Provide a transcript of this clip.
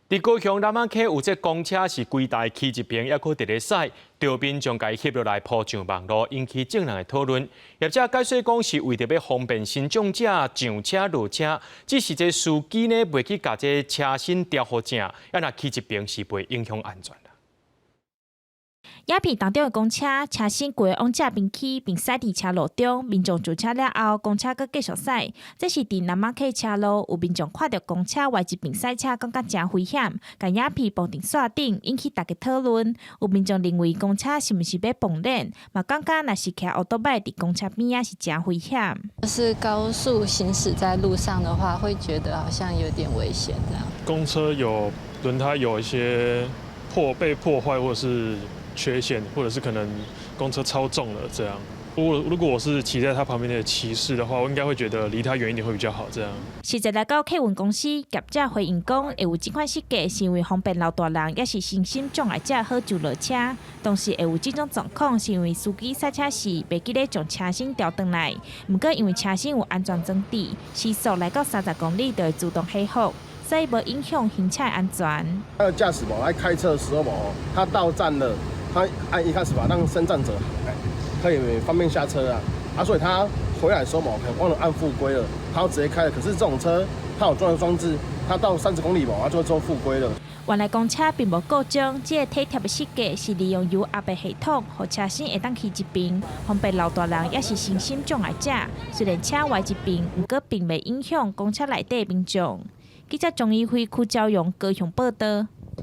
佇高雄南仔溪有這公車是規台起一爿，猶閣佇咧駛，著民眾共伊翕落來鋪上網路，引起眾人的討論。業者解釋講是為著欲方便身障者上車落車，只是這司機呢袂去共這車身調予正，啊若起一爿是袂影響安全。影片當中的公車車身規个往正邊起，並駛佇車路中，民眾上車了後，公車閣繼續駛。這是佇南仔溪車路，有民眾看著公車歪一邊駛車，感覺誠危險，共影片放佇線頂，引起大家討論。有民眾認為公車是毋是欲磅鏈，嘛感覺若是騎歐多擺佇公車邊仔是誠危險。就是高速行駛在路上的話，會覺得好像有點危險這樣。公車有輪胎有一些被破壞，或者是缺陷，或者是可能公車超重了這樣。如果我是騎在他旁邊的騎士的話，我應該會覺得離他遠一點會比較好。這樣。實際來到客運公司業者回應講，會有這款設計是因為方便老大人，抑是身心障礙者好上落車。當時會有這種狀況，是因為司機駛車時袂記咧將車身調轉來。毋過因為車身有安全裝置，時速來到30公里就會自動起伏，所以無影響行車安全。那個駕駛嘛，在開車的時候嘛，他到站了，他按一開始吧，讓身障者可以方便下車啊，啊，所以他回來的時候嘛，可能忘了按復歸了，他直接開了。可是這種車，它有裝裝置，它到30公里嘛，它就會自動復歸了。原來公車並無故障，這个體貼的設計是利用油壓的系統，予車身會當起一爿，方便老大人抑是身心障礙者。雖然車歪一爿，毋過並袂影響公車內底民眾。記者鍾怡輝、柯昭陽高雄報導。